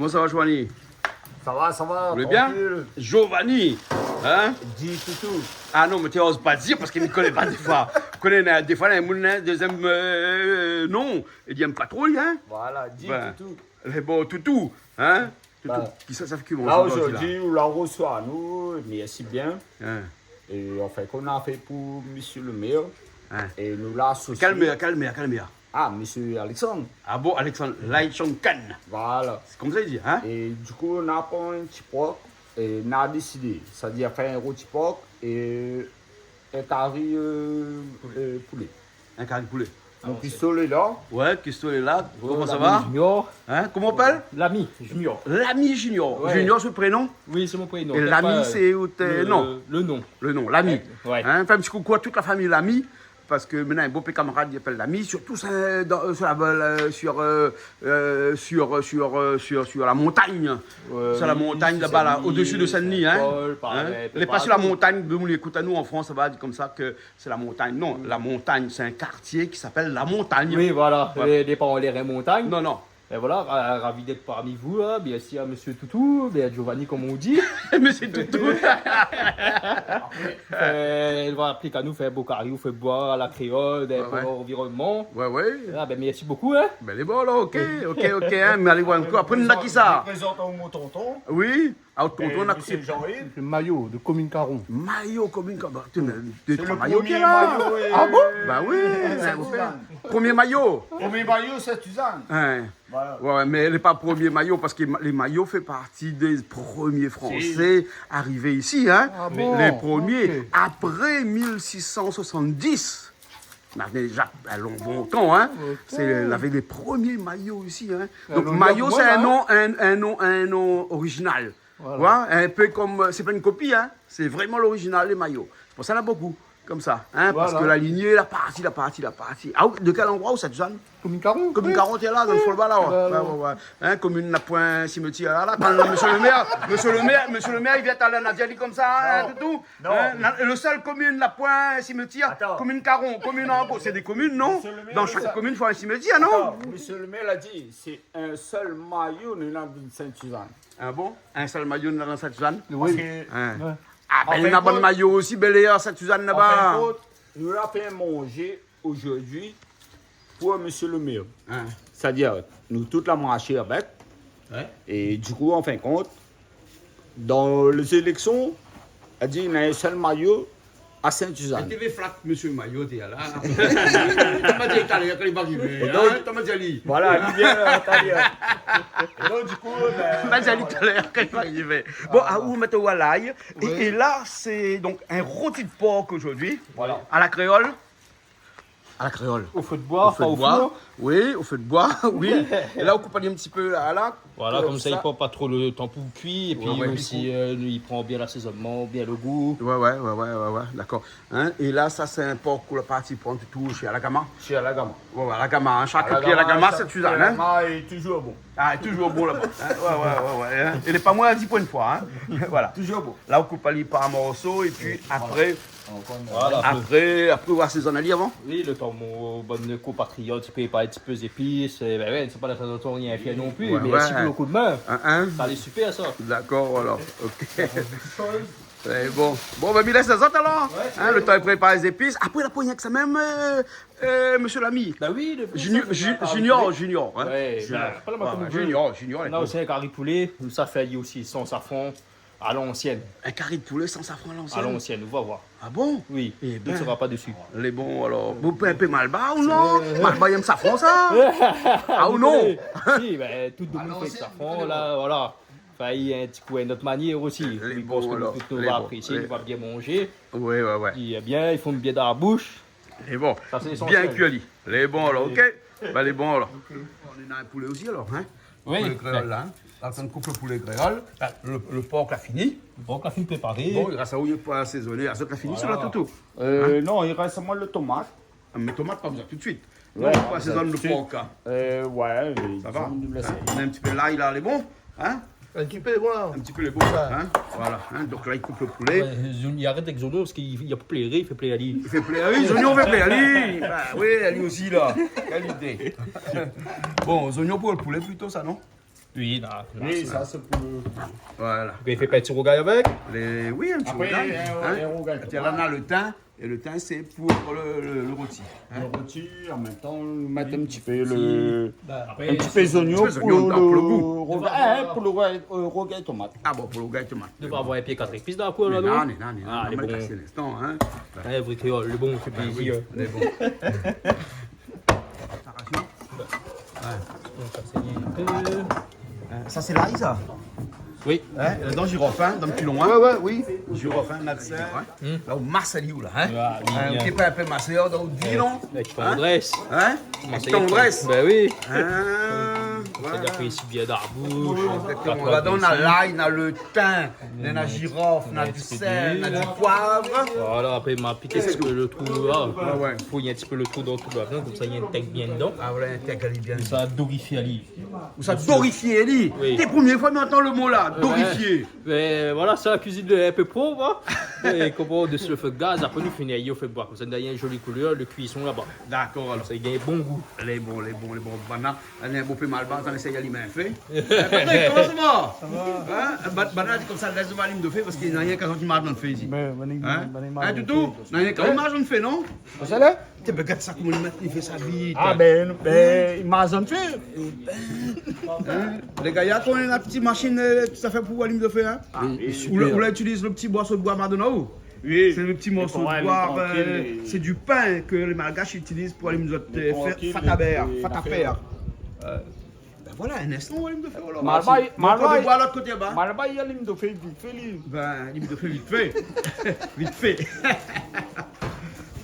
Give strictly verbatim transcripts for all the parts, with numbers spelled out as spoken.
Koman sa va, Giovanni ? Sa va, sa va, trankil. Giovanni, hein ? Di Toutou. Ah non, mé té oz pa dir parske mi koné pa défoi. Koné, na défoi, na moun, hein, dézièm, euh, non, li èm pa tro, hein ? Voilà, di Toutou. Lé bon, Toutou, hein ? Toutou. Kisa sa fé ki manz la zordi, ou la resoi anou, mèrsi bien. Hein. É anfin, k'nou la fé pou mésyé le mèr. Hein. É nou la asosyé. Kèl mèr, kèl mèr, kèl mèr ? Ah, mésyé Alexandre. Ah bon, Alexandre Laïchankan. Voilà. Sé konmsa i di, hein ? É di kou, nou la pran in ti pork é nou la désidé, sétadir fé in roti pork é in kari, euh, euh, poulé. In kari poulé. Donk, Christo lé la. Ouais, Christo lé la. Koman sa va ? Lamy Junior. Hein, koman i apèl ? Lamy Junior. Lamy Junior. Ouais. Junior, sé prénon ? Oui, sé mon prénon. É Lamy, sé out, euh, non. Le nom. Le nom, Lamy. Ouais. Hein, fé in ti koukou a tout la fami Lamy. Parske mi néna in bonpé kamarad i apèl Lamy, sirtou sa, dan, euh, sur la, euh, sur, euh, euh, sur, euh, sur, euh, sur, sur la montagne. Sur la montagne laba la, odsi de Saint-Denis, hein. Lé pa sur la montagne, mé ou ékout anou an Frans, sa va dir konmsa ke sé la montagne. Non, la montagne, sé in kartié ki apèl La Montagne. Oui, voilà. Ouais. Lé, lé pa anlèr in montagne. Non, non. É voilà, ra-, ravi d'èt parmi vou, hein, bien sir, mésyé Toutou, bien Giovanni, konm ou di. Mésyé Toutou. Euh, li va aplik anou fé bokari, ou fé boir a la kréol, dan in bon anvironman. Ouais, ouais. Ah, ben, mèrsi bokou, hein. Ben, lé bon, la, OK, OK, OK, hein, mé alé voir in kou. Apré, nou na kisa ? Prézant aou mon tonton. Oui. Ah, out tonton, euh, na Monsieur Jean-Yves. Monsieur Maillot, de Commune Caron. Maillot, Commune Caron. Bah, té, na dé, troi Maillot ki lé la. Ah bon ? Bah oui, Sainte-Suzanne. Promié Maillot. Promié Maillot, Sainte-Suzanne. Hein. Voilà. Ouais, mé lé pa promié Maillot, parske ma-, lé Maillot i fé parti dé promié Fransé arivé isi, hein. Ah bon ? Lé promié, OK. Apré mil sis san soisann-dis. Mé déza, in lon bon tan, hein. OK. Sé, lavé lé promié Maillot isi, hein. Donk, Maillot, sé in non, in, in non, in non orizinal. Voilà. Ouais, in pé konm, euh, sé pa in kopi, hein. Sé vréman lorizinal, lé Maillot. Sé pou sa na bonpé konmsa, hein, parske la ligné la parti, la parti, la parti. Ah, de kèl landroi ou sa, Suzanne ? Commune Caron. Commune Caron, té la, dan le fon laba la, ouais. Ouais, ouais, ouais. Hein, komin na poin simetièr la, la. Kan mésyé le mèr, mésyé le mèr, mésyé le mèr, li vien talèr, na di ali konmsa, hein, Toutou. Non. Hein, la, le sèl komin na poin simetièr, Commune Caron, Commune Angot, sé dé komin, non ? Dan shak komin, fo in simetièr, non ? Atann, mésyé le mèr la di, sé in sèl Maillot, nou néna dan Sainte-Suzanne. Ah bon ? In sèl Maillot néna dan Sainte-Suzanne ? Oui. Parske, hein. Ouais. Ah, ben, néna bann Maillot osi, Bel-Air, Sainte-Suzanne, laba. An fin de kont, nou la fé manzé zordi pou mésyé le mèr. Hein. Sétadir, nou tout la marshé avèk. Ouais. É di kou, an fin de kont, dan lé zéléksion, la di, néna in sèl Maillot, a Sainte-Suzanne. Té vé flat mésyé Maillot, té la. Té ma di talèr kan li va arivé, hein, té ma di ali. Voilà, li vien, euh, talèr. É donk, di kou, ben, té ma di ali talèr kan li va arivé. Bon, ah, ou mèt ou alay. É, é la, sé donk in roti de por zordi. Voilà. A la kréol. A la kréol. O fé de boi, pa o four. Oui, o fé de boi, oui. É la, ou koup in ti pé la, la. Voilà, konmsa, i pran pa tro le tan pou kui, épi osi, euh, i pran bien lasézonman, bien le gou. Ouais, ouais, ouais, ouais, ouais, ouais, dakor. Hein, é la, sa, sé in por ke la parti pran Toutou shé Alagama. Shé Alagama. Ouais, ouais, Alagama, hein, shak pi Alagama, Sainte-Suzanne, hein. Alagama lé touzour bon. Ah, lé touzour bon laba. Hein, ouais, ouais, ouais, ouais, hein. É lé pa moin di pou in foi, hein. Voilà. Touzour bon. La, ou koup ali par morso, épi apré, voilà. Apré, apré, ou asézone ali avan ? Oui, le tan mon bann konpatriot i prépar in ti pé zépis, é ben ouais, sé pa la fin de tan, rien fé non pli, mé si pou le kou de min. Hein, hein. Sa lé super, sa. Dakor, alor. OK. Lé bon. Bon, ben, mi lès azot alor. Ouais, hein, le tan i prépar zépis. Apré, la poin rienk sa mèm, euh, euh, mésyé Lamy. Ben oui, le Junior, Junior, hein. Ouais, Junior. Junior, Junior. Non, sé in kari poulé. Nou sa fé ali osi san safran. A l'ansièn. In kari de poulé san safran a l'ansièn ? A l'ansièn, ou va voir. Ah bon ? Oui, tout sera par desi. Lé bon, alor. Ou pé in pé malbar ou non ? Malbar i èm safran, sa ? Ah, ou non ? Si, ben, tout demoun i fé safran, la, voilà. Anfin, in ti kou, in not manièr osi. Lé bon, alor. Mi pans ke nou tout nou va aprésié, nou va bien manzé. Oui, ouais, ouais. Pi, euh, bien, i fon bien dan la boush. Lé bon. Sa, sé lésansièl. Bien kui ali. Lé bon, alor, OK. Ben, lé bon, alor. OK. Nou néna in poulé osi, alor, hein ? Oui. Poulé kréol, la, hein. La, nou koup le poulé kréol. Le, le por la fini. Le por la fini préparé. Bon, i rès aou pou asézoné. Azot la fini, sa la, Toutou ? Voilà. Euh, non, i rès sèlman le tomat. Ah, mé tomat, pa bézoin tout de suit. Ouais, non, pa bézoin tout de suit. Pou asézoné le por, hein. Euh, ouais, sa va. Nou lès. Hein, in ti pé lay, la, lé bon, hein ? In ti pé, voilà. In ti pé lé bon, hein ? Voilà, hein, donk la, i koup le poulé. Ouais, i arèt avèk zoignon parske i, i fé pléré, i fé pléré ali. I fé pléré ali, zoignon i fé pléré ali. Ben oui, ali osi, la. Kèl idé. Bon, zoignon pou le poulé plito, sa, non ? Oui, la, la, oui, la. Sa sé pou le... Voilà. Ou fé pa in ti rougay avèk ? Lé, oui, in ti rougay, in. Apré, in rougay tomat. Tiens, la, na le tin. É le tin, sé pou le, le, le roti, in. Le roti, an mèm tan, mèt in ti pé le, in ti pé zonion pou le, pou le gou. Apré, si, ba, apré, pou le rougay, in, pou le rougay, euh, rougay tomat. Ah bon, pou le rougay tomat. Ou va avoir in pié kat zépis dan la kour, la, non ? Mé non, non, non, ah, non, lé bon. Mé kas linstan, in. Ouais, vré kréol, lé bon, fé plézir. Bah oui, lé bon. Sa rasir. Ouais. Donk, sa, sé in pé. Euh, sa, sé lay, sa ? Oui. In ? Ladan, zirof, in, dan le pilon, in. Ouais, ouais, oui. Zirof, in, la, sé, in. Hmm. La, ou mas ali, ou la, in. Ah, oui, bien. In, ou lé pa in pé masèr, donk, ou di non. Avèk tandrès. In ? Avèk tandrès. Bah oui. Ah, voilà. Sétadir ke isi, bien dan la boush, exactement. Ladan, na lay, na le tin, na zirof, na du sèl, na du poiv. Voilà, apré, ma pik in ti pé le trou, la. Ah ouais. Fouy in ti pé le trou dan tout la viann, konmsa, na in tèk bien dedan. Ah, voilà, in tèk ali bien. Sa dorifié ali. Ou sa dorifié ali. Oui. Sé la promié foi mi antann le mo la, dorifié. Ouais. Mé voilà, sé la kuizine in pé pro, in. É koman, dési le fé de gaz, apré nou fini, i fé boir. Konmsa, na in zoli koulèr, le kuison laba. Dakor, alor. Sa i gingn bon gou. Lé bon, lé bon, lé bon. Banna, lé bon, pé mal, banna, sa i alim in fé. Eh, Patrick, koman sa va ? Sa va. In ? Ba-, banna, konmsa, lès alim le fé, parske na rienk kan i mas dan le fé isi. Mé, mé, in ? Mé, mé, in, Toutou ? Na rienk kan i mas dan le fé, non ? Sa la ? Té, bin, gard sa, koman li mèt, li fé sa vit. Ah, bin, bin, i mas dan le fé. In ? Lé gayar, kan néna ti mashine, euh, tout sa fé pou alim le fé, in ? Ah, oui. Ou la, ou la itiliz le ti morso de boi madonao. Oui. Sé le ti morso de boi, euh, sé du pin ke lé Malgash i itiliz pou alim zot, euh, fé, fataber, fataper. Euh, Bin voilà, in instan, ou alim le fé, alor. Malba, si. Malba, lot koté, ba. Malba, i alim le fé vit fé, li. Bin, alim le fé vit fé. Vit fé.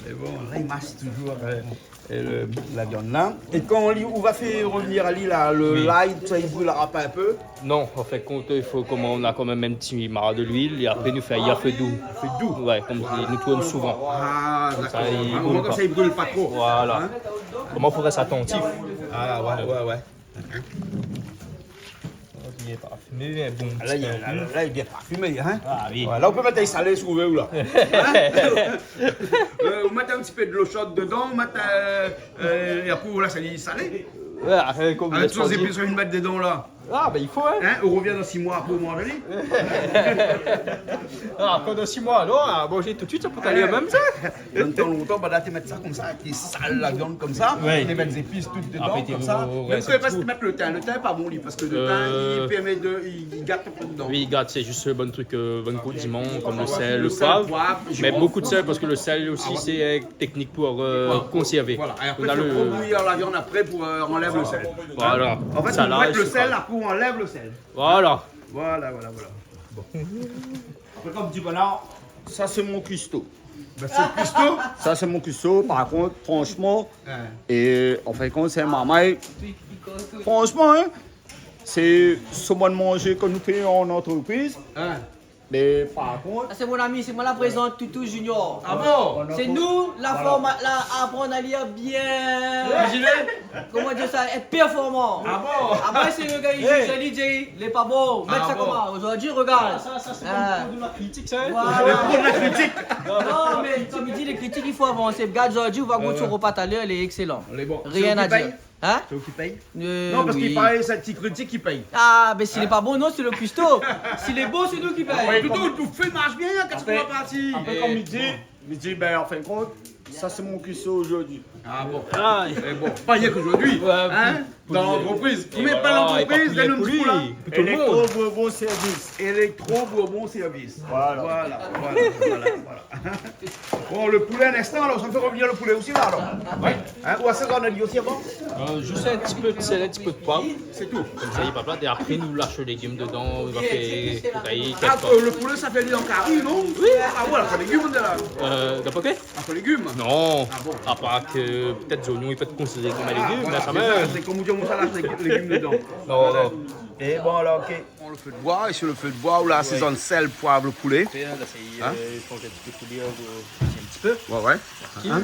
Mé bon, la, i mas touzour, euh, é le, la viann la. É kan li, ou va fé revenir ali la, le lay, sa, i bril pa in pé ? Non, an fin de kont, i fo, koman, na kan mèm in ti mar de luil, é apré, nou fé a fé dou. Fé dou. Ouais, konm nou tourn souvan. Ah, dakor. Konmsa, i bril pa. Omoin, konmsa, i bril pa tro. Voilà. In ? Koman, fo rès atantif. Ah, ouais, ouais, ouais. Bien parfimé, in bon ti pé. Ah, la, li lé, la, la, li lé bien parfimé, in ? Ah, oui. Voilà, ou pé mèt salé si ou vé, ou la. In ? Euh, ou mèt in ti pé dolo sho dedan, ou mèt, euh, euh, é apré, ou lès ali salé. Ouais, apré, konm... Avèk tout lé zépis ou mèt dedan, la. Ah, bin, i fo, in. In ? Ou revien dan sis moi, apré, ou manz ali. Ah, apré, dan sis moi, non, a manzé tout de suit, sa pé alé mèm, sa. Dan tan lontan, banna té mèt sa konmsa, té sal la viann konmsa, ouais, té mèt zépis tout dedan, konmsa. Mèm ke pa mèt le tin, le tin lé pa bon, li, parske le tin, euh, li pèrmé de, li, li gat in pé dedan. Oui, li gat, sé zis, euh, bann trik, euh, bann kondiman, konm le sèl, le poiv. Le sèl, poiv, zirof. Mé bonpé de sèl, parske le sèl osi, ah ouais, sé in teknik pou, euh, konsèrvé. Voilà. É apré, fo bouyi la viann apré pou, euh, anlèv le sèl. Voilà. In ? An fèt, ou mèt le sèl, apré ou anlèv le sèl. Voilà. Voilà, voilà, voilà. Bon. Apré, konm di, voilà, sa sé mon kuisto. Bin, sé le kuisto. Sa sé mon kuisto, par kont, fransman, in, é an fin de kont, sé in marmay. Fransman, in, sé, sé bann manzé ke nou fé an antrepriz. In. Mé par kont... Sa sé mon ami, sé moin la prézant Toutou Junior. Ah bon ? Sé nou la form-, la aprann ali bien. Kuiziné ? Koman dir sa, èt pèrforman. Ah bon ? Apré, sé le gars, li jij, li di, lé pa bon. Mèt sa koman ? Zordi, regard. Ah, sa, sa sé le pro de la kritik, sa, in ? Voilà. Le pro de la kritik. Non, mé konm mi di, lé kritik, i fo avansé. Gard zordi, ou va gout son ropa talèr, lé ékselan. Lé bon. Rien à dire. Sé ou ki pèy ? In ? Sé ou ki pèy ? Euh, oui. Non, parske i paré, sé ti kritik ki pèy. Ah, bin, si lé pa bon, non, sé le kuisto. Si lé bon, sé nou ki pèy. Ah ouais, Toutou, konm ou fé marsh bien, in, kan ou la parti. Apré, konm mi di, mi di, bin, an fin de kont, sa sé mon kuisto zordi. Ah bon. Ah. É bon, pa rienk zordi, in, dan lantrepriz. Konbien pa lantrepriz, la, nou, pou li. Électro Bourbon Service. Électro Bourbon Service. Voilà. Voilà, voilà, voilà, voilà. Bon, le poulé, in instan, alor, sa fé revenir le poulé osi, la, alor. Ouais. In, ou asézone ali osi avan ? Euh, zis in ti pé de sèl, in ti pé de poiv. Sé tou. Konmsa, li lé pa plat. É apré, nou lash lé légim dedan, nou va fé, fé kari. Ah, euh, le poulé, sa fé ali an kari, non ? Oui. Ah, voilà, sa légim, la. Euh, d'abor, OK ? Ah, sa légim ? Non. Ah bon ? Apar ke, pétèt, zonion, i pé èt konsidéré konm in légim, mé sa sé sa, sé konm ou di, ou sa lash lé-, légim dedan. Non, non. É bon, alor, OK. Pran le fé de boi, é si le fé de boi, ou la asézone sèl, poiv, le poulé. Apré, la, sé, euh, shanj in ti pé koulèr, euh, in ti pé. Ouais, ouais. Trankil. In ?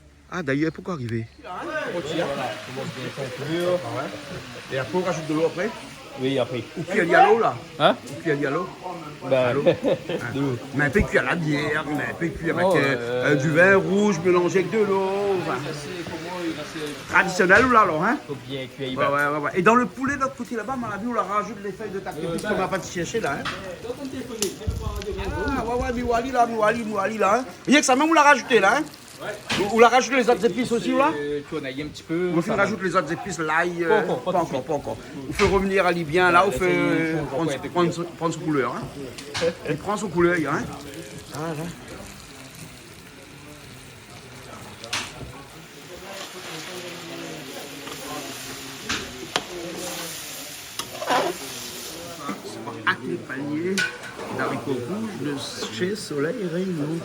Ah, d'ailleurs, pourquoi arriver ? Voilà, on commence bien à faire un peu. É apré, ou rajout de lo apré ? Oui, apré. Ou kui ali a lo, la ? Hein ? Ou kui ali a lo ? Bah, à l'eau. De l'eau. Mé in pé kui a la bièr, mé in pé kui avèk, euh, euh, du vin rouge mélangé avec de l'eau, enfin. Traditionnel, ou la, alors, hein ? Faut bien cuire. Ouais, ouais, ouais, ouais. Et dans le poulet, de l'autre côté là-bas, à mon avis, on la rajoute les feuilles de tarte épice qu'on va pas chercher là, hein ? Ah, ouais, ouais, mi oi ali la, mi oi ali, mi oi ali la, hein ? Rien que ça même, on l'a rajouté là, hein ? Ou, ou la rajout les autres épices aussi, là ? Euh, tu en as un petit peu. On fait rajouter les autres épices, l'ail, euh, pas encore, pas encore. On fait revenir ali bien, là, on fait prendre, prendre, prendre son couleur, hein. Il prend son couleur, hein. Voilà. Accompagné d'haricots rouges de chez Soleil Réunion.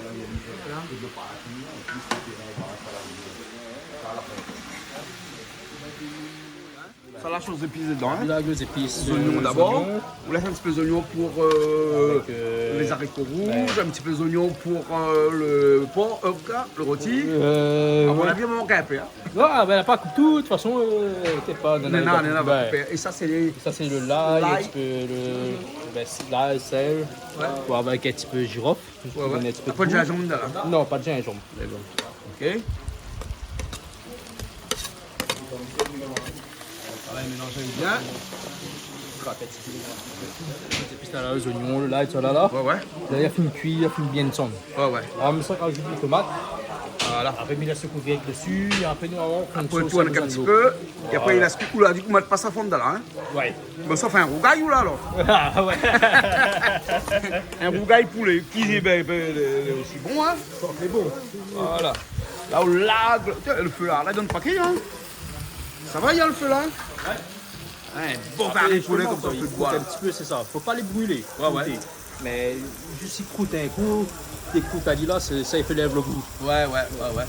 Sa la, les épices dedans, hein. Là, les épices, les oignons, euh, d'abord. On laisse un petit peu les oignons pour, euh, avec, euh, les haricots rouges, ouais, un petit peu les oignons pour, euh, le porc, euh, le rôti. Euh, ouais. À mon avis, il manque un peu, hein. Non, ben, la pa koup tout, de toute façon, euh, t'es pas dans la... Non, non, non, on va couper. Et ça, c'est les... Ça, c'est le l'ail, l'ail, un petit peu le, ben, c'est l'ail, sel, ouais, pour avoir un petit peu de girofle. Ouais, ouais. Un petit peu de gingembre dedans, là ? Non, pas de gingembre. D'accord. Ok. Voilà, il mélange bien. Épices là, là, les oignons, le l'ail, tout ça là, là. Ouais, ouais. Là, il a fini cuit, il a fini bien descendre. Ouais, ouais. Alors, on met ça, on rajoute des tomates. Voilà. Après, on met la secouvière dessus, et après, nous, on fait une sauce à bouillon. Après, on tourne un petit peu, et après, il a ce coup-là, du coup, on met pas ça fond dedans, hein. Ouais. Ben, sa i fé in rougay, ou la, alor ? Ah, ouais. In rougay poulé, ki lé, ben, ben, lé, lé osi bon, hein ? Sa lé bon. Voilà. La, ou larg, tiens, le fé la, la i donn pa ki, hein ? Sa va, néna le fé la ? Ouais. Hein, bon kari poulé konmsa, i fé boir. Apré, zistoman, kan i krout in ti pé, sé sa. Fo pa lé brilé. Ouais, ouais. Mé zis i krout in kou, i krout ali la, sé, sa i fé lèv le gou. Ouais, ouais, ouais, ouais.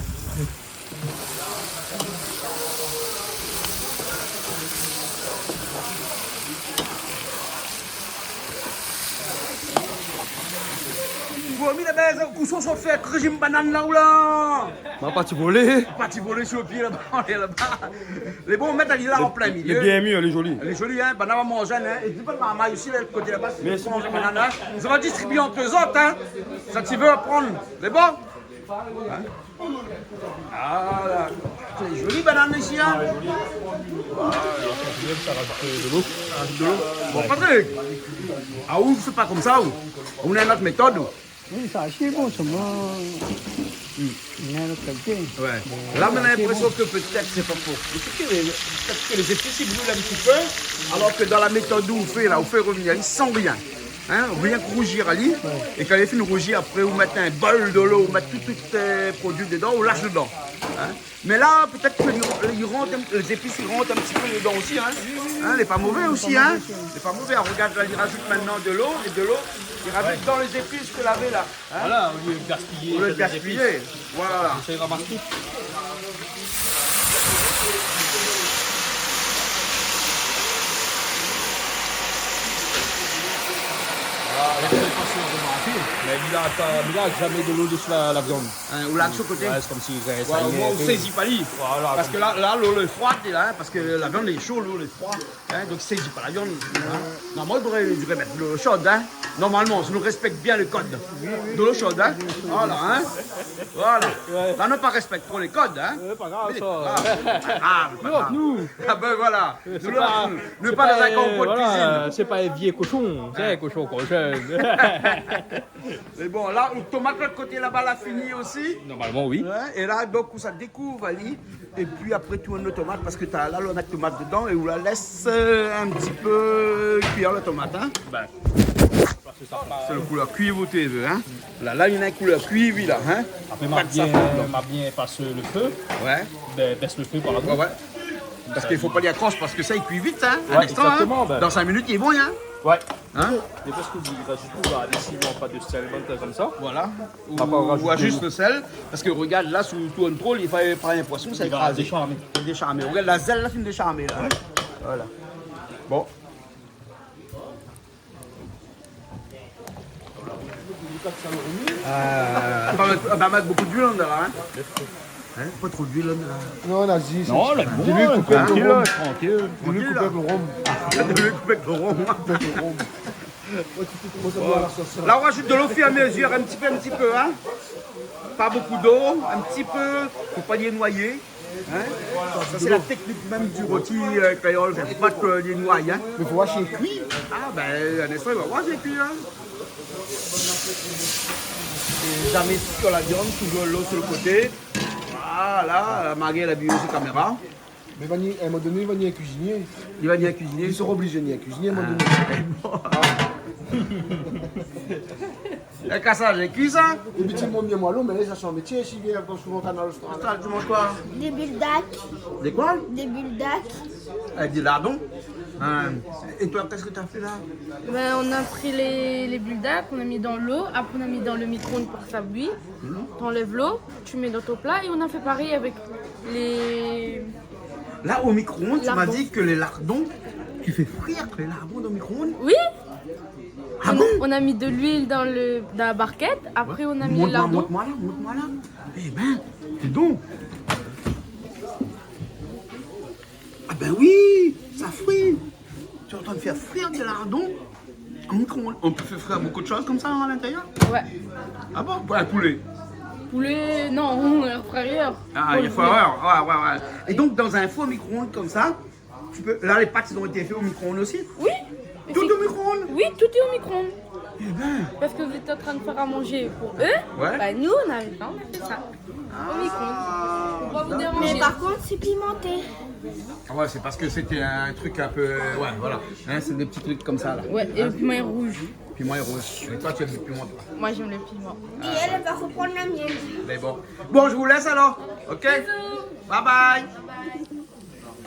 Ou la mi la bèz, ousa ou sort fé réjim banane la, ou la ? Ma parti volé. Parti volé si le pié laba, laba. Lé bon, mèt ali la an plin milié. Lé bien mi, lé zoli. Lé zoli, hein, banane va manzé, hein. É di pa marmay osi la, le koté laba, sé banane, hein. Mèrsi. Sa va distribié ant lézot, hein. Sa ti vé pran. Lé bon ? Hein ? Ah la. Lé zoli banane isi, hein. Ah, zoli. Voilà. Sa rajout de lo. Ah, de lo. Bon, Patrick, ah, ou sé pa konmsa, ou. Ou néna in not métod, ou. Oui, sa, sé bon, sa, moin. Hmm. Néna in not kalité. Ouais. Bon, la, moin néna linprésion ke pétèt sé pa fo. Pétèt ke lé, pétèt ke lé zépis i bril in ti pé, alor ke dan la métod ou fé la, ou fé revnir, i san rien. Hein, rien ke rouzir ali. Ouais. É kan li fini rouzir, apré, ou mèt in bol de lo, ou mèt tout, tout, euh, produi dedan, ou lash dedan. Hein. Mé la, pétèt ke li, li rant, lé zépis i rant in ti pé dedan osi, hein. Hein, lé pa mové osi, hein. Lé pa mové. Regard, la, li rajout mintnan de lo, é de lo, li rajout dan lé zépis ke lavé la. Hein ? Voilà, olié de gaspiyé, olié de gaspiyé. Voilà. Sa i ramas tout. Ah, la, sé pa si ou la romarké, mé li la, li la zamé de lo dési la, la viann. Hein, ou la de koté. Ouais, sé konmsi sa, sa i lé in pé... Ou sézi pa li. Voilà. Parske la, la, lo lé froi, la, hein, parske la viann lé sho, lo lé froi. Hein, donk sézi pa la viann, hein. Normalman, i devré, i devré mèt de lo sho, hein. Normalman, si nou réspèk bien lé kod de lo sho, hein. Voilà, hein. Voilà. Ouais. La, nou pa réspèk tro lé kod, hein. Ouais, pa grav, sa. Mé, ah, pa grav, pa grav. Non, nou. Ah ben voilà. Sé pa, nou lé pa dan in konkou de kuizine. Voilà, sé pa in vié koshon, sé in koshon, koshon. Mé bon, la, lo tomat lot koté laba la fini osi. Normalman, oui. Ouais, é la, donk, ou sa dékouv ali. É pi apré, tourn lo tomat, parske ta, la, ou la mèt tomat dedan é ou la lès, euh, in ti pé kui lo tomat, hein. Ben, parske sa, sé lo koulèr kuiv ou té vé, hein. La, la, néna in koulèr kuiv, la, hein. Apré, ma bien, ma bien pas le feu. Ouais. Ben, bès le feu, pardon. Ouais, ouais. Parske i fo pa li akros, parske sa, i kui vit, hein. Ouais, exactement, ben. Dan sink minit, li lé bon, hein. Ouais. Hein ? Mé parske ou rajout tout, la, désiman pa de sèl, bann trik konmsa. Voilà. Ou, ou ajuste lo sèl, parske regard, la, si ou tourn tro, li fé pa in poison, sa i kraz. Li va désharmé. Li désharm. Regard, la zèl la fine désharmé, la. Voilà. Bon. Euh, on va mettre, on va mettre beaucoup d'huile dedans, là, hein. Hein, pas trop d'huile, là. Non, on a dit, c'est... Non, là, bon, de l'huile coupée avec le rhum. Tranquille, tranquille. De l'huile coupée avec le rhum. De l'huile coupée avec le rhum. Avec le rhum. Ouais, tu fais comment ça, voilà. Là, on rajoute de l'eau au fur et à mesure, un petit peu, un petit peu, hein. Pas beaucoup d'eau, un petit peu, faut pas les noyer. Hein ? Ça, c'est la technique même du rôti, euh, créole. Faut pas que les noyer, hein. Mais faut voir si c'est cuit. Ah, ben, un instant, il va voir si c'est cuit, hein. Et jamais sur la viande, toujours l'eau sur le côté. Voilà, Marie, elle a vu aussi caméra. Mais va ni, à un moment donné, va ni un cuisinier. Il va ni un cuisinier. Il sera obligé de ni un cuisinier, à un moment donné. Ah. Bon. É, ka sa, lé kui sa ? Ou di, mon myé, mwin, lo, mé la, sa sé in métié, si vien ankor souvan Kanal Austral. Austral, tu manges quoi ? Des buldak. Des quoi ? Des buldak. Avec des lardons. Hein. Et toi, qu'est-ce que t'as fait là ? Ben, on a pris les, les buldak, on a mis dans l'eau, après on a mis dans le micro-ondes pour que ça bouille. Mhm. T'enlèves l'eau, tu mets dans ton plat et on a fait pareil avec les... Là, au micro-ondes, tu m'as dit que les lardons, tu fais frire les lardons dans le micro-ondes ? Oui. Ah bon ? On a mis de l'huile dans le, dans la barquette, après on a mis les lardons. Montre-moi, montre-moi là, montre-moi là. Eh ben, dis donc. Ah ben oui, ça frit. Tu es en train de faire frire des lardons en micro-ondes. On peut faire frire beaucoup de choses comme ça à l'intérieur ? Ouais. Ah bon ? Pour un poulet ? Poulet, non, air fryer. Ah, air fryer, ouais, ouais, ouais. Et donc, dans un four micro-ondes comme ça, tu peux... Là, les pâtes, elles ont été faites au micro-ondes aussi ? Oui. Tout au micro-ondes ? Oui, tout est au micro-ondes. Eh ben. Parce que vous êtes en train de faire à manger pour eux, ouais, bah, nous, on avait pas, on a fait ça. Au micro-ondes. Ah, d'accord. On va vous déranger. Mais par contre, c'est pimenté. Ah ouais, c'est parce que c'était un truc un peu, ouais, voilà. Hein, c'est des petits trucs comme ça, là. Ouais, et le piment est rouge. Piment est rouge. Et toi, tu aimes le piment, toi ? Moi, j'aime le piment. Et elle, elle va reprendre la mienne. Mais bon. Bon, je vous laisse alors. Ok ? Bisous. Bye bye. Bye bye.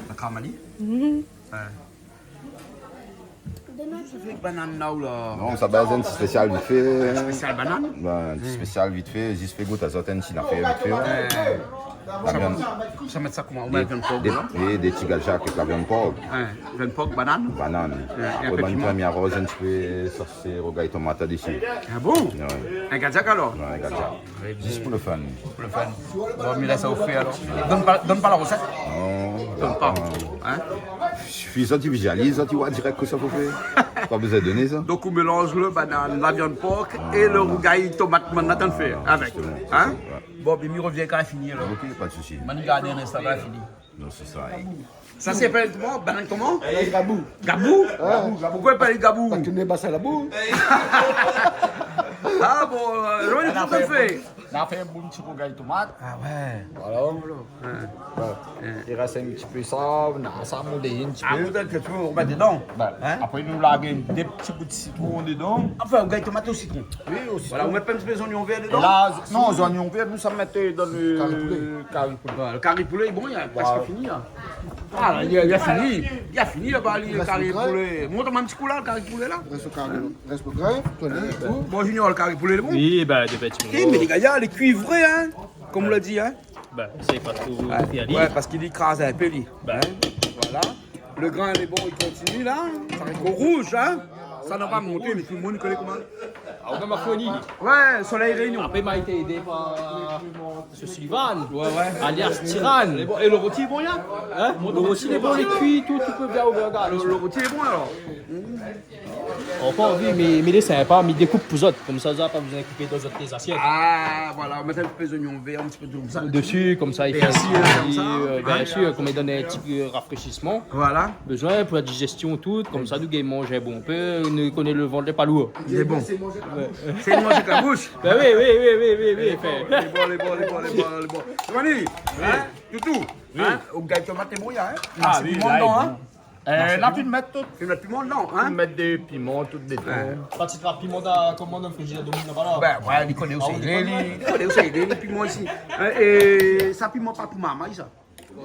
D'accord, Mali ? Mhm. Ouais. Sa fé banane la ou la ? Non, sa baz in ti spésial vit fé. Spésial banane ? Ben, in ti spésial vit fé, zis fé gout azot in ti nafèr vit fé. Ouais. La viann. Sa mèt sa koman ? Ou mèt dé, viann pork, dé, non ? Oui, dé ti galzak avèk la viann pork. Ouais, viann pork, banane. Banane. Ouais, é apré, banane piman. Apré, mi aroz in ti pé sos rougay tomat desi. Ah bon ? Ouais. In galzak alor ? Ouais, in galzak. Zis pou lo fun. Pou lo fun. Bon, mi lès sa ou fé alor. Donn pa, donn pa la rosèt. Non. Donn pa. Hein ? Sifi zot i vizializ, zot i oi dirèk kosa fo fé. Pa bezoin doné sa. Donk, ou mélanz lo banane, la viann pork é lo rougay tomat, banane la tann fé avèk. Hein ? Bon, bin, mi rovien kan la fini alor. Ok, pa de sousi. Banane gardé in instan, kan la fini. Non, sé sa. Sa i apèl koman ? Banane koman ? Gabou. Gabou ? Ah. Gabou, gabou. Poukoué i apèl gabou ? Parské nou lé bas a la bou. Ah bon, euh, Johnny, kosa ou fé ? Nou la fé in bon ti rougay tomat. Ah ouais. Voilà. Ouais. Ouais. I rès in ti pé sa, nou la sa moudé in ti pé. Ah, moudé ke ou mèt dedan. Hein ? Apré, nou larg dé ti bout sitron dedan. Anfin, rougay tomat o sitron. Oui, o sitron. Voilà, ou mèt pa in ti pé zoignon vèr dedan ? É la, non, zoignon vèr, nou sa mèt dan lo kari poulé. Kari poulé. Voilà, lo kari poulé, bon, li la prèsk fini la. Ah, la, li la, li la fini. Li la fini laba, lo kari poulé. Mont amoin in ti kou la, lo kari poulé la. Rès lo kari, rès lo grin, tomat é tou. Bon, Junior, lo kari poulé lé bon ? Oui, ben, dé ti minit. Eh, mé lé gayar, lé kui vré, hein, konm ou la di, hein. Ben, sé pa tro fé ali. Ouais, parské li kraz in pé, li. Ben. Hein ? Voilà. Lo grin lé bon, li kontinié la. Zariko rouz, hein. Sa na pa monté, mé tout lo moun i koné koman. Ah, ou la fé marconi. Ouais, Soleil Réunion. Apré, ma été édé par Monsieur Sullivan, ouais, ouais, alias Tiran. Lé bon. É lo roti lé bon, la ? Hein ? Lo roti lé bon, lé kui, tout, ou pé bien ouvèr, gard. Lo, lo roti lé bon, alor ? Ankor, oui, mé, mé lé sinpa, mi dékoup pou zot. Konmsa, zot la pa bezoin koupé dan zot lé zasièt. Ah, voilà, ou mèt in ti pé zoignon vèr, in ti pé de sa desi, konmsa, i fé in ti, euh, konmsa, euh, hein ? Bien sir, konm i donn in ti pé rafréchisman. Voilà. Bezoin pou la dizèstion, tout, konmsa, nou gingn manz in bon pé, nou koné lo vant lé pa lour. Lé bon. Ouais. Sé manzé avèk la boush. Ben oui, oui, oui. Lé bon, lé bon, lé bon, lé bon, lé bon. Giovanni, hein, toutou, hein, rougay tomat lé bon, hein ? Ah oui, piman la, dedan, hein ? Euh, la, fine mèt tout. Fine mèt piman dedan, hein ? Fine mèt dé piman, tout dedan. Ouais. Parské piman, koman, dan lo frizidèr, domoun napa la. Ben ouais, li koné ousa i lé, li koné ousa i lé, lo piman isi. Hein, é sa, piman pa pou marmay, sa.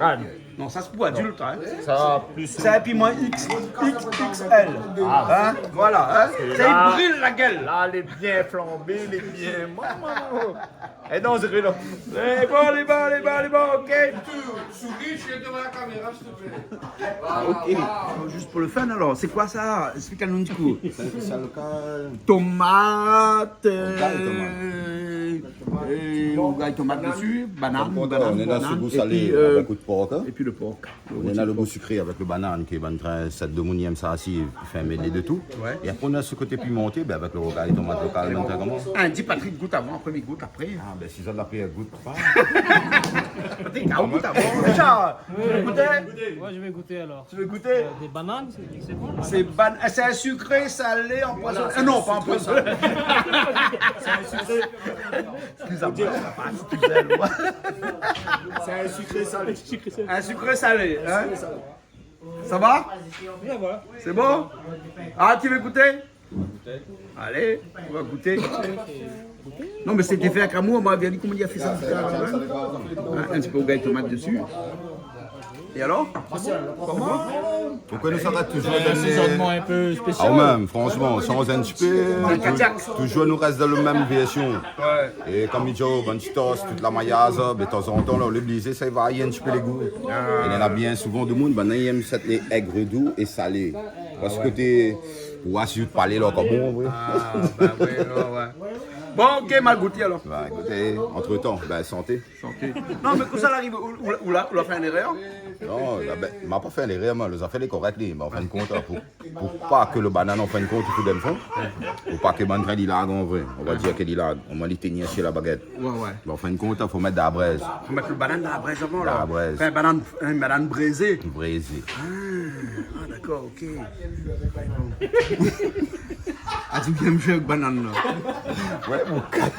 Ah, non. Non, sa sé pou adilt, hein. Sa, plis... Sé in piman X, X X L. Ah. Hein ? Voilà, hein. Sa i bril la guèl. La, lé bien flanbé, lé bien, maman. É non, sé vré, non. Lé bon, lé bon, lé bon, lé bon, ok. Souris, je suis devant la caméra, s'il te plaît. Ah, ok. Zis pou lo fun, alor. Sé koi sa ? Esplik anou in ti kou. Sa, sa, lo ka... Tomat, rougay tomat, euh, É rougay tomat dési, banane, banane, banane, épi, euh, épi lo por. Nou néna lo gou sikré avèk lo banane, ke bann tré, sèt domoun i èm sa osi, i fé in medley de tout. Ouais. É apré, nou néna se koté pimanté, bin, avèk lo rougay tomat lokal, bann tré koman. Ah, di Patrick gout avan, apré mi gout apré. Ah, bin, si zot la pèr gout pa. Patrick, ah, ou gout avan. Richard, tu veux goûter ? Ouais, je vais goûter alors. Tu veux goûter ? Euh, des bananes, c'est, c'est quoi ? C'est ban-, c'est un sucré salé empoisonné. Voilà, euh, non, pas empoisonné. C'est un sucré. Excusez-moi, ça passe tout seul, moi. C'est un sucré salé. Un sucré salé, hein ? Un sucré salé. Ça va ? Bien, voilà. C'est bon ? Ah, tu veux goûter ? Allez, on va goûter. Non, mé sété fé avèk amour, moin la vi koman li la fé sa. Ah, in ti pé rougay tomat dési. É alor ? Koman ? Poukosa nou sa toujour dan in asézonman in pé spésial ? Ah, mèm, franshman, sanz in ti pé, toujour nou rès dan la mèm vèrsion. Ouais. É konm mi di, bann ti sos, tout la mayaz, bin, tanzantan, la, ou lé oblizé, sa i varyé in ti pé lé gou. Ah. É néna bien souvan domoun, bann i èm sa, lé èg dou é salé. Parske koté, ou asiz, ou palé la, konm bon, oui. Ah, bin oui, ouais, ouais. Bon, ok, ma gout alor. Bin, ékout, antretan, bin, santé. Santé. Non, mé kosa la arivé, ou, ou, ou la, ou la fé in érèr ? Non, la, bin, ma pa fé in érèr, moin, lo zafèr lé korèk, li, mé an fin de kont, pou, pou pa ke lo banane, an fin de kont, i fo done fon, pou pa ke bann tré li larg an vré. On va dir ke li larg, omoin li tien si la bagèt. Ouais, ouais. Bon, an fin de kont, fo mèt dan la brèz. Fo mèt lo banane dan la brèz avan, la. Dan la brèz. Fé in banane, in banane brézé. Brézé. Ah, ah, dakor, ok. Ah, ou i èm zoué avèk banane, la. Ouais, mon gars.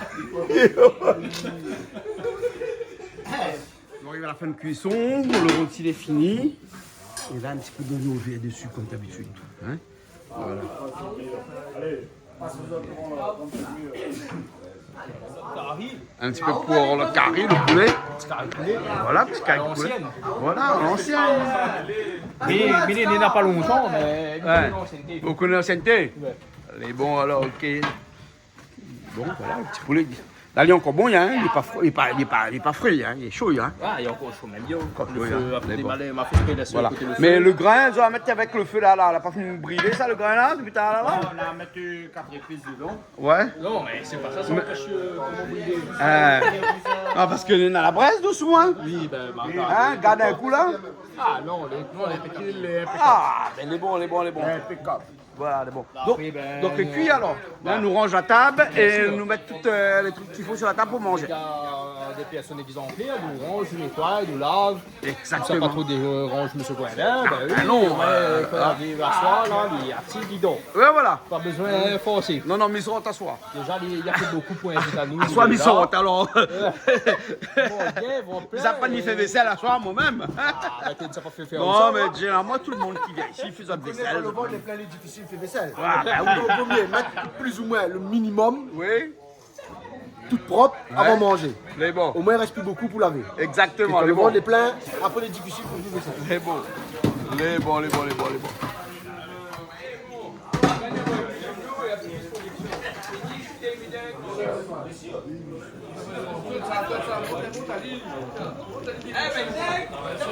Nou ariv a la fin de kuison, lo roti lé fini. É la, in ti pé dolo vèr dési, konm dabitid. Hein ? Voilà. In ti pé pou lo kari, lo poulé. Ti kari poulé. Voilà, ti kari poulé. A l'ancienne. Voilà, a l'ancienne. Mé, mé li, li na pa lontan, mé li koné lansiènté. Ou koné lansiènté ? Ouais. Lé bon, alor, ok. Bon, voilà, lo ti poulé. La, li lé ankor bon, hein, li lé pa fr-, li lé pa, li lé pa, li lé pa fré, hein, li lé sho, hein. Ah, li lé ankor sho, mèm bien. Ankor sho, hein, mé bon. Voilà. Mé lo grin, zot la mèt avèk lo fé la, la, la pa fine brilé sa, lo grin la, dopi talèr la ? Non, nou la mèt, euh, kat zépis dedan. Ouais. Non, mé sé pa sa, sa anpèsh, euh, koman brilé. Euh, non, parske néna la brèz dosou, hein. Oui, bin, bah, gard in kou la. Ah non, lé, non, lé, lé inpékab. Ah, bin, lé bon, lé bon, lé bon. Inpékab. Voilà, lé bon. Donk, donk, kui alor. Bin, nou ranz la tab é nou mèt tout, euh, lé truk k'i fo su la tab pou manzé. Bien sûr. Néna dé pèrsone égzanplèr, nou ranz, nou nétoy, nou lav. Exactement. Sa pa tro déranz mésyé Coindin, bin oui, non, ouais, euh, kan li ariv aswar la, li lé asis, li dor. Ouais, voilà. Pa bezoin forsé. Non, non, mé i sort aswar. Déza, li, li la fé bokou pou invit anou. Aswar, li sort, alor. Ouais. Bon, bien, bon, sa pa ni fé vésèl aswar, moin mèm. Ah, arèt, sa pa fé fé. Non, mé zénéralman, tout lo moun ki vien isi i fé zot vésèl. Lo vant lé plin, lé difisil fé vésèl. Ah, bah oui. Donk, vo myé mèt plis ou moin lo minimum. Oui. Tout prop avan manzé. Lé bon. Omoin i rès pi bokou pou lavé. Exactement, lé bon. Kan lo vant lé plin, apré lé difisil pou fé vésèl. Lé bon. Lé bon, lé bon, lé bon, lé bon.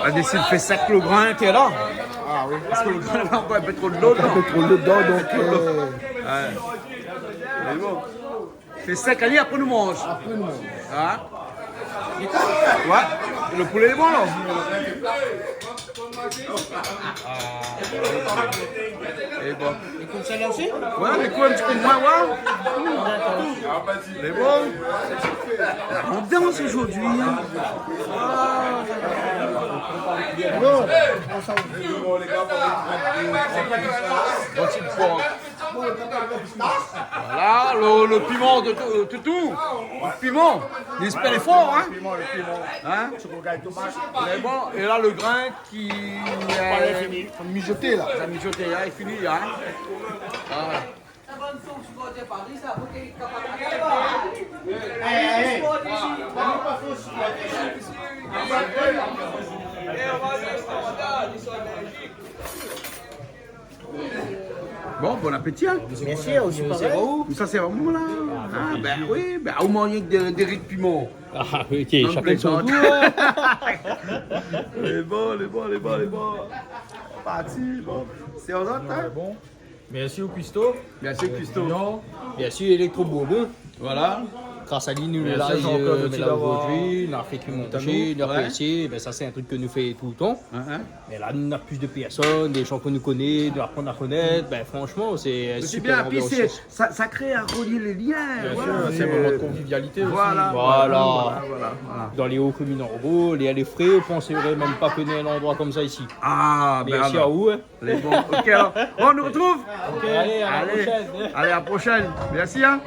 La désid fé sèk lo grin, té la. Ah oui. Parske lo grin la, ankor in pé tro dolo dedan. In pé tro dolo dedan, donk, euh, ouais. Mé bon. Fé sèk ali, apré nou manz. Apré nou manz. Hein ? Ouais. Lo poulé lé bon, la. Ah. Lé bon. É konmsa la osi ? Ouais, mé koi, in ti pé moin, ouais. D'accord. Lé bon. L'ambiance aujourd'hui, hein. Ah. Bon, ti por. Voilà, lo, lo piman de tou-, toutou. Lo piman. Li èspèr lé for, hein. Lo piman, lo piman. Hein ? Lé bon, é la, lo grin ki, euh, mijoté, la. Sa mijoté, hein, lé fini, hein. Voilà. Bon, bon appétit, hein. Merci, aussi pareil. Sa sé aou, la. Ah, bin oui, bin, ou manz dé, dé ri piman. Ah, ok, shakinn son tour. Lé bon, lé bon, lé bon, lé bon. Parti, bon. Sé an lot, hein. Bon. Merci au cuistot. Merci au cuistot. Bien sûr, Electro Bourbon. Voilà. Gras a li, nou lé la, Jean-Claude, mèrsi zordi, nou la fé manzé, nou la fé apresié. Bin, sa sé in trik ke nou fé toultan. Mé la nou na plis de pèrsone, dé jan ke nou koné, nou aprann a konèt. Bin, fransman, sé in sipèr anbians. Sa, sa kré a relié lé lien. Bien sûr, c'est un moment de convivialité aussi. Voilà, voilà, voilà. Dan lé o komin an gro, lé, lé fré, ou pansé mèm pa koné in landroi konmsa isi. Mèrsi a ou. Lé bon. OK, alor, on nous retrouve. Allez, à la prochaine. Allez, à la prochaine. Merci, hein.